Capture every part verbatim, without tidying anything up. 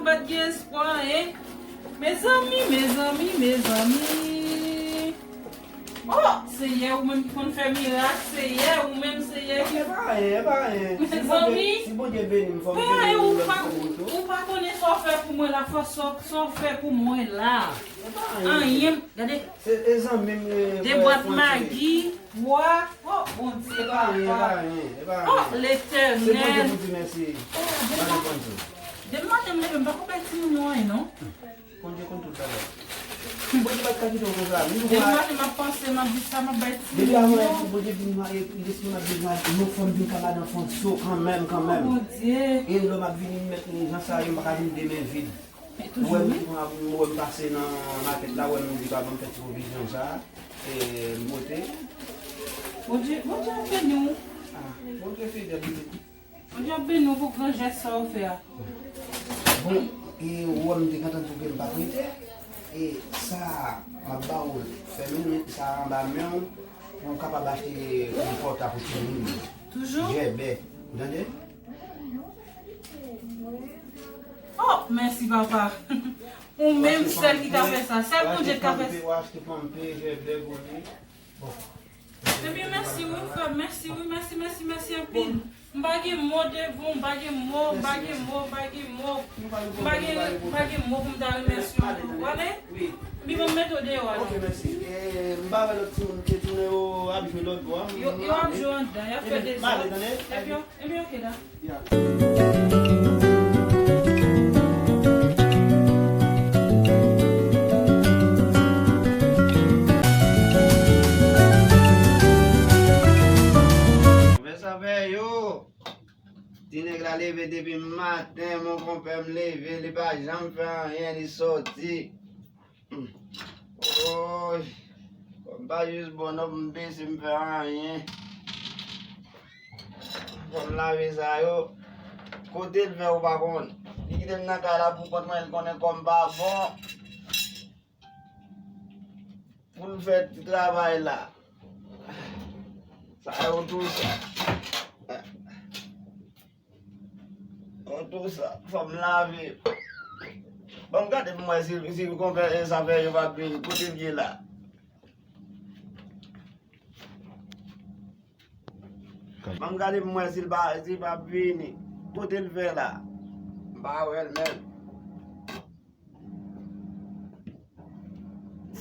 Pa t gen espwa, en. Mezanmi, mezanmi, mezanmi. Oh, Seyè, ou menm ki konn fè mirak, Seyè, ou menm, Seyè, ki... E pa anyen, e pa anyen. Si Bondye, si Bondye beni m, fò m beni yon lòt moun tou. Ou pa konnen sa w fè pou mwen la, fò sa, sa w fè pou mwen la. E pa anyen. Anyen, gade. Se, e zanmi m, e, de bwat Magi, twa. Oh, Bondye, papa. E pa anyen, e pa anyen, e pa anyen. Oh, Letènèl. Se Bondye pou di mèsi. Oh, depi maten m leve, m pa ko bay timoun yo anyen, non. Bondye konn tout bagay. Bondye pa t ka kite w konsa. Depi maten m ap panse, m ap di sa, m ap bay timoun yo. Depi avan Bondye vin, li desann, m ap di, non, fò m vin ka madan Fonso kanmenm, kanmenm. Oh, Bondye. E lè m ap vini, m mèt jan sa yo, m pa ka vin de men vid. Ou wè m, ou wè m pase nan makèt la, ou wè m di pa ban m fè ti pwovizyon sa, e m pote. Bondye, Bondye ap beni w. Ah, Bondye fidèl, li. Bondye ap beni w pou gran jès sa w fè a. Bon, e ou wè m te gentan di w ke m p ap rete. E sa a, m ap ba w l. Fèmen men sa a anba men w pou w kapab achte yon pòta pou timoun yo. Toujou? Jèbè. Ou tande? Oh, mèsi, papa. Ou menm sèl ki ka fè sa. Sèl Bondye ki ka fè sa. W achte panpe, jèbè pou li. Bon. Ebyen, mèsi wi, frè m. Mèsi wi, mèsi, mèsi, mèsi anpil. M pa gen mo devan w, m pa gen mo, m pa gen mo, m pa gen mo. M pa gen, m pa gen mo pou m ta remèsye w tou. W ale? Wi. Epi ban m mete w deyò a la. Ok, mèsi. E, m pa wè lòt timoun ke tounen yo ap jwe lòt bò a. Yo, yo ap jwe anndan, y ap fè dezòd. Epi yo, epi ok la. Konpè Savè yo, ti nèg la leve depi maten, mon konpè m leve, li pa janm fè anyen, li sòti. Woy, kòm pa jis bò nòt m bese m fè anyen. Fò m lave sa yo. Kote l fè ou pa konn. Li kite m nan kay la pou kont mwen, li konnen kòm pa bon. Pou l fè ti travay la. Sa yo tou sa. Kontou sa, fò m lave. Ban m gade pou m wè si, si konpè Savè yo p ap vini. Kote l ye la? Ban m gade pou m wè si l pa, si l p ap vini. Kote l fè la? M pa wè l menm.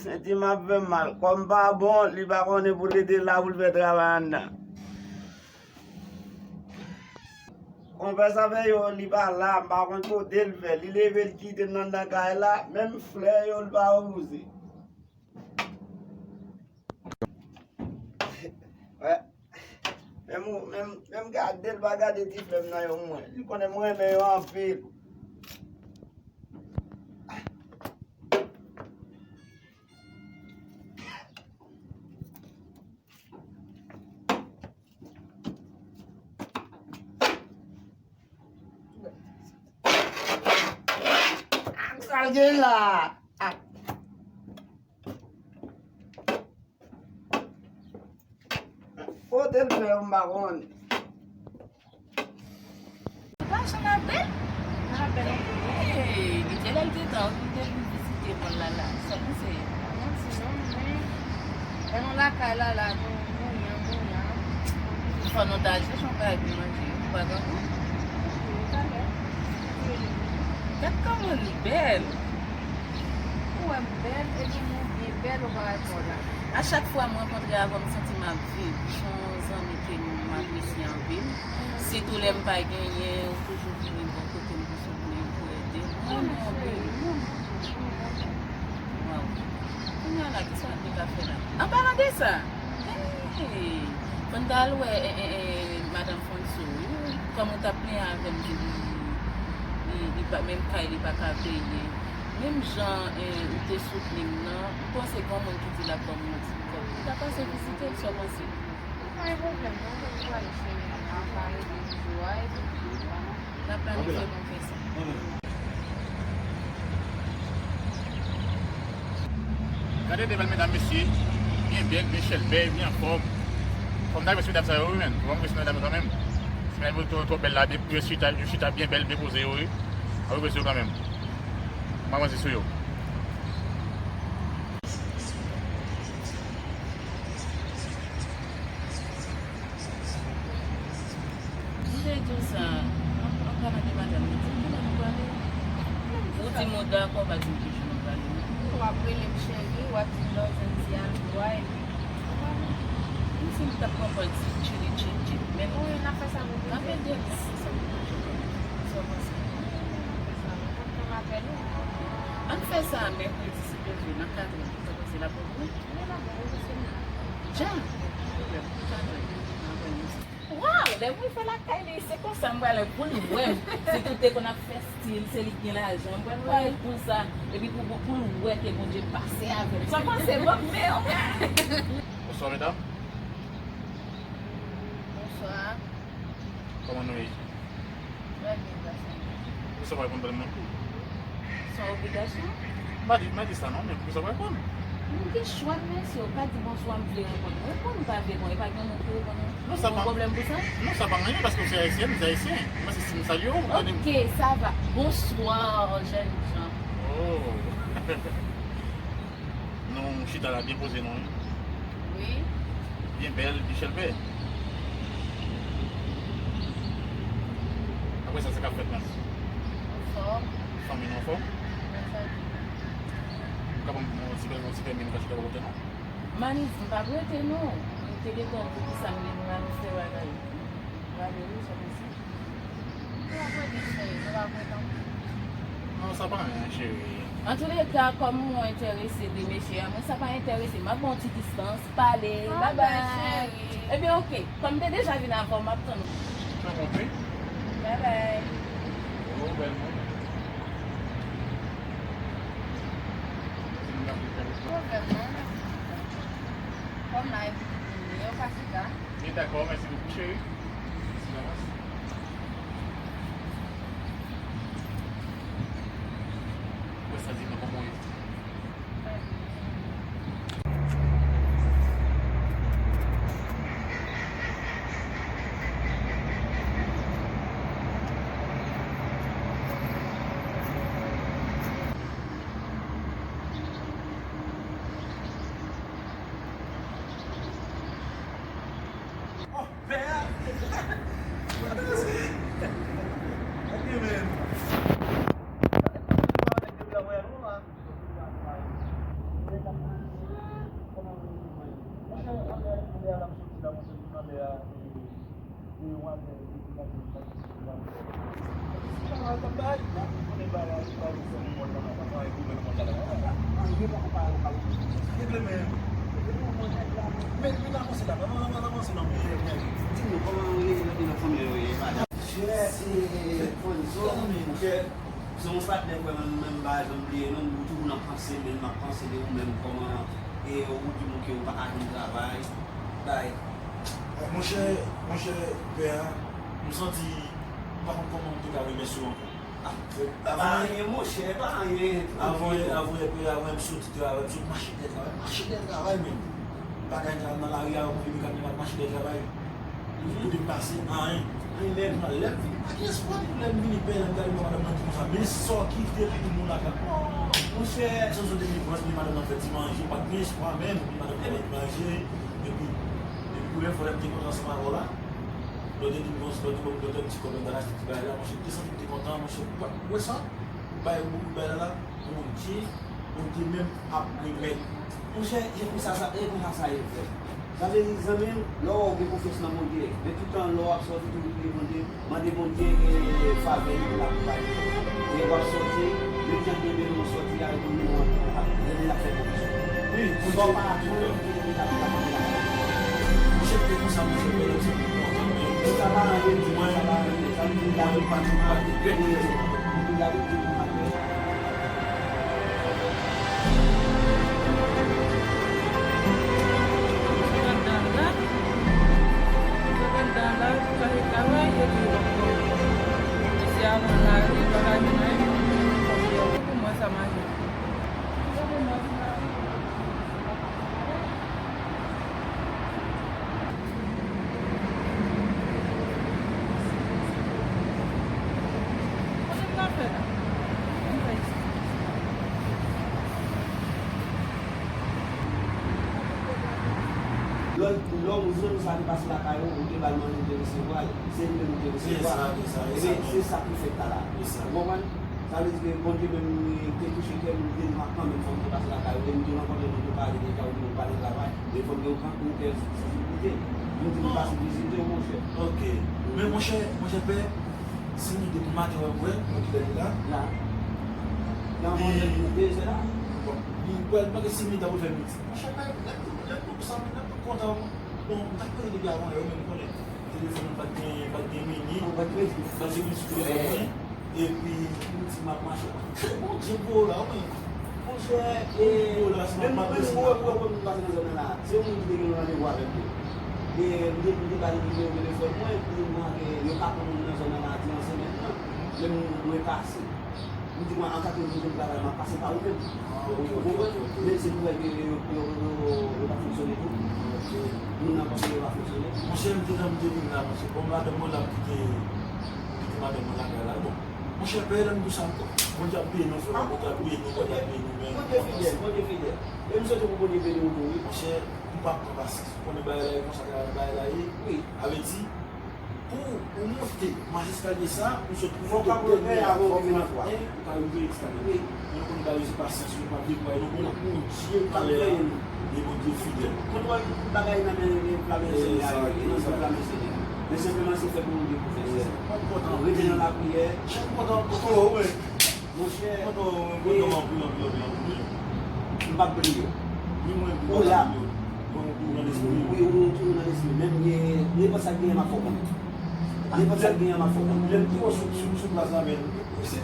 Senti m ap fè m mal. Kòm pa bon, li pa konnen pou l rete la pou l fè travay anndan. Konpè Savè yo, li pa la, m pa konn kote l fè. Li leve, l kite m anndan kay la, menm flè yo, l pa wouze. Wè. Menm, menm, menm gade l pa gade ti flè m nan yo mwen. Li konnen m renmen yo anpil. Sa l gen la? Kote l fè yo m pa konnen. Ou pa janm ap bèl? M ap bèl anpil. Hey, li te lè l te tan, li te vin vizite mòn la la. Sa panse? Manti non, men lè nou lakay la la, nou mouri an mouri an. Fò nou ta achte yon bagay pou manje, ou pa grangou? Talè. Gad kòman li bèl. Ou wè m bèl, epi mwen byen bèl, ou pa wè kò la. A chak fwa m rankontre avè w, m santi m ap viv. Ou se yon zanmi ke m apresye anpil. Sitou lè m pa genyen, ou toujou vini bò kote m pou soutni m, pou ede m. Mwen renmen w anpil. Waw. Kounye a la, kisa nou te ka fè la? An palan de sa, hey, fò n t al wè, eh, eh, eh, madanm Fonso, wi. Kòm ou t ap plenyen avè m, di li, li, li pa, menm kay li pa ka peye. Menm jan, eh, ou te soutni m nan, m panse gen yon moun ki di l ap ban m yon ti kòb. Ou ta pase vizite l, sa w panse? Pa gen pwoblèm, non, mwen prale cheri, m ap pale de jou a, epi n ap planifye pou n fè sa. Gade de bèl medam, mesye, byen bèl, byen chèlbè, byen anfòm. Fò m ta remèsye medam sa yo, wi, menn. Fò m remèsye medam yo kanmenm. Si medam yo twò, twò bèl la, de, yo chita, yo chita byen bèl, byen poze yo, wi. An remèsye yo kanmenm. M ap ranse sou yo. M te di w sa, m ap, m ap pale de madanm nan. Di m kilè nou prale. Ou di m ou dakò, pa di m ki jou nou prale, non. W ap rele m cheri, w ap di m love and di al bway. Ou pa vle. M di m t ap pran pòz di chili chili chili. Men wi, n ap fè sa pou piti. N ap ede m. Sa w panse? N ap fè sa. N ap tann apèl ou. Ann fè sa mèkredi si Dye vle, nan katrè. Sa w panse l ap bon pou ou? Wi, l ap bon pou mwen. Dja. Pwoblèm. Katrè. N ap wè nou. Waw, lè mwen fè lakay li, se konsa m pral pou l wè m. Se tout te konn ap fè stil, se li k gen lajan. M pral pran l konsa, epi pou, pou, pou l wè ke Bondye pase avè l. Sa w panse, bon, men. Bonswa, medam. Bonswa. Kòman nou ye? Trè byen, gason. Poukisa w pa reponn tèlèfòn nan? Se yon obligasyon? M pa di, m pa di sa non, men poukisa w pa reponn? Nou gen chwa, mesye, ou ka di bonswa, m vle reponn. Reponn ou pa vle reponn, e pa gen moun ki reponn ou. Non, sa pa pwoblèm pou sa? Non, sa pa anyen, paske w se ayisyèn, m se ayisyen. Mwen se si m salye w, ou tande m. Ok, ça va. Bonsoir, jeunes gens. Oh. Nou chita la byen poze nou, wi. Wi. Byen bèl, byen chèlbè. Apre sa, sa k ap fèt menm? Anfòm. Fanmi nou anfòm? Anfòm. Ou ka ban m yon ti, yon ti pèmi, nou ka chita bò kote nou? Manif, m p ap rete non. M te gentan di ki sa m gen pou m al fè bagay. M prale wi, sa pase. Nou ap rete cheri, nou ap rete anpil. Non, sa pa anyen, cheri. Antouleka, kòm mwen enterese de mesye a, mwen sa pa enterese. M ap ba w ti distans, pale, babay. Ebyen, oke. Kòm m te deja vin avan, m ap tann ou. Mwen konprann. Babay. Ou bèl moun. Pwoblèm non, mèsi. Kòm la epi li vini, yo pa chita. Byen dakò, mèsi bokou, cheri. Mèsi davans. Wè sa di nou kòman w ye. Oh, pè a! Ok, man. Se yon patnè, frè, mwen menm, m pa janm bliye non, ou toujou nan panse m, e m ap panse de ou menm, kòman, e ou di m ke ou pa ka jwenn travay, bay. Monchè, monchè, pè a, m santi, m pa konn kòman m te ka remèsye w ankò. Ah, pa anyen, monchè, pa anyen. Avan, avan, pè a, avan m soti travay, m sot mache dèyè travay, mache dèyè travay menm. Bagay nan lari a, ou vini gade m ap mache dèyè travay. Ou te pase anyen. Anyen menm. Lè m vini, pa gen espwa, depi lè m vini, pè, lè m gade mwen, madanm nan di konsa, men sa w kite pou moun la ka. Oh, monchè. Sa m sot depi vans, men madanm nan fè ti manje, pa t gen espwa menm, men madanm nan fè ti manje, epi, epi premye fwa lè m te kontan ansanm avè w la, lè w te di m konsa, lè w te ban m, lè w te ban m ti kòb la, m t al achte ti bagay la, monchè, m te santi m te kontan, monchè, ou pa t wè sa? Bay, ou bay la la, Bondye, Bondye menm ap remèt. Monchè, e konsa sa, e konsa sa ye, frè. Sa vle di, zanmi m, lè w gen konfyans nan Bondye, men tout tan lè w ap sòti, toujou priye Bondye, mande Bondye, e, favè li pou l akonpaye w. E w ap sòti, menm jan Bondye nou sòti a, e Bondye nou ap, ap, Bondye ap fè pwovizyon. Wi, sa w pa atann, Bondye ap, ap, ap, ap. Monchè, e konsa, monchè, mwen, se pou kontan, men sa pa anyen, di mwen, sa pa anyen, sa vle di, la vi pa di, pa di, Kote m ta fè la? Mwen fè isi. Lè w jwenn sa te pase lakay ou, ou te ba l manje, ou te resevwa l, se li menm ou te resevwa. Ebyen, se sa ki fèt la la. Ou konprann? Sa vle di ke Bondye menm li te touche kè m, li te di m ap kanmenm, fò m te pase lakay ou, e m te rankontre moun yo pale deja, ou di m pa nan travay, men fò m gen yon kè sansibilite. M di m pase vizite w, monchè. Ok. Men monchè, monchè pè, si nou depi maten wè, wè, mwen ki lè li la. La. Nan mwen de zè la. Bon, li pral manke senk minit apre fè midi. Monchè pè, lè nou, lè nou sa, lè nou kontan. Bon, m t ap pale depi avan, yo menm konnen. Telefòn nan pa t gen, pa t gen mini. Ou pa t gen mini. Pa t gen mini sou telefòn mwen. Epi, m di m ap mache. Bondye pou w la, wi. Monchè, e, menm, menm mwen, mwen, mwen, mwen pase nan zòn nan la. Se yon moun ki te gen yon randevou avèk mwen. E, m te, m te ba li nimewo telefòn mwen, pou mwen ke yo ka pran moun nan zòn nan la, di an semèn nan. Menm mwen pase. M di mwen, antanke moun ki travay, m ap pase pa ou menm. Ou konprann? Men se pou wè ke yo, yo, yo, yo, yo pa fonksyone tou. Moun nan panse yo pa fonksyone. Monchè, m te nan, m te vin la, monchè. Bon, madanm mwen la, m kite, m kite madanm mwen lakay la. Bon, monchè, peye lè m di sa ankò. Bondye ap beni nou, frè, Bondye ap beni nou, Bondye ap beni nou, men Bondye fidèl, Bondye fidèl. E m swete pou Bondye beni w tou, wi. Monchè, m p ap pran pasyans. Ou konnen bagay la ye konsa, bagay la ye. Wi. Sa vle di, pou ou monte, mache eskalye sa, ou sot pou monte dènye a, fò w fin antre. Ou ka rive eskalye. Wi. Men nou konn bagay se pasyans, nou pa vle kwè, nou konn Bondye anlè a, e Bondye fidèl. Kontwòl tout bagay nan men, nan men Senyè a, nan men Senyè a. Men senpleman se fè pou Bondye pou fè, sè. Mwen kontan. Rete nan lapriyè. Mwen kontan. Monchè, mwen kontan, mwen kontan anpil, anpil, anpil, anpil. M p ap bliye w. Wi, mwen, mwen kontan anpil. Mwen toujou nan lespri. Wi, ou toujou nan lespri. Menm gen nenpòt sa k genyen, m ap fè w konnen. Nenpòt sa k genyen, m ap fè w konnen. Lè m te wè w sou, sou, sou plas la, men, se,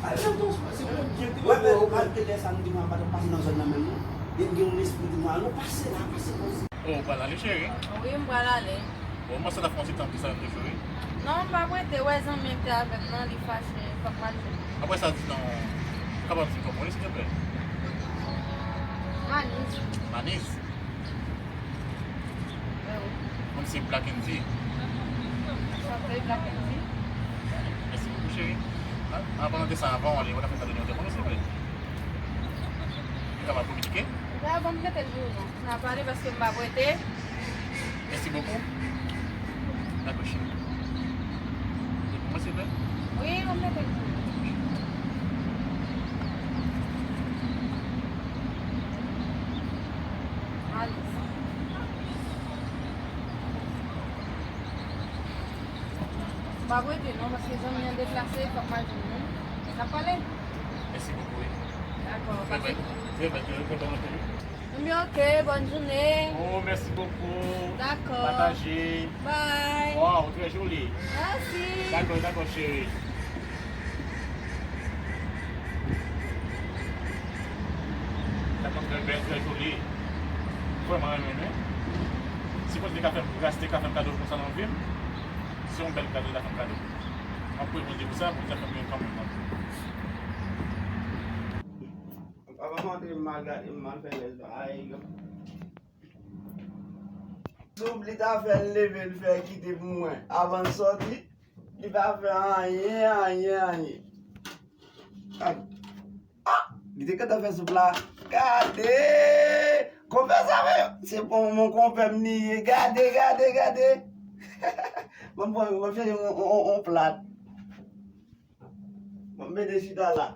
a, lè m te wè w sou plas, se mwen ki te wè, men, malgre lè sa, m di mwen pa t ap pase nan zòn nan menm, non. E m gen yon lespri di mwen, "Al, nou pase la, pase konsa." Oh, ou pral ale, cheri? Wi, m pral ale. Bon, mwen sa ta fè yon ti tan pou sa menm toujou, wi. Non, m pa prete, wè zanmi m te avè m nan, li fache, fòk m al jwenn li. Apre sa, di non, ou kapab di m kòman w ye, silteplè? Manis. Manis? Wi, wi. Mwen se Black Andy. Sanble Black Andy. Mèsi bokou, cheri. An, an palan de sa, anvan w ale, ou ta fè m kado nimewo telefòn ou, silteplè? Nou kapab kominike? Dakò, m mete l pou ou non. N a pale paske m pa prete. Mèsi bokou. Dakò, cheri. E pou mwen, silteplè? Wi, ou mete l pou ou. Malis. M pa prete non, paske zanmi an deplase, fòk m al jwenn li. N ap pale? Mèsi bokou, wi. Dakò, pase. Trè byen, trè byen, trè byen, trè byen. Ebyen, ok, bòn jounen. Oh, mèsi bokou. Dakò. Pataje. Bye. Wow, trè joli. Mèsi. Dakò, dakò, cheri. Sa konn trè bèl, trè joli. Vrèman renmen, wi. Si Bondye te ka fè m gras, te ka fè m kado konsa nan vi m, se yon bèl kado li ta fè m kado. M ap priye Bondye pou sa, Bondye fè m yon kanmenm. Papa m antre m al gade, m al fè lèz bagay. Soup li ta fè l leve l fè kite pou mwen. Avan l sòti, li pa fè anyen, anyen, anyen. Gad. Ah! Li te gentan fè soup la. Gade! Konpè sa fè yo. Se bon, mon konpè m li ye. Gade, gade, gade. Bon, bon, bon, fè yon, yon, yon plat. Mwen mete chita la.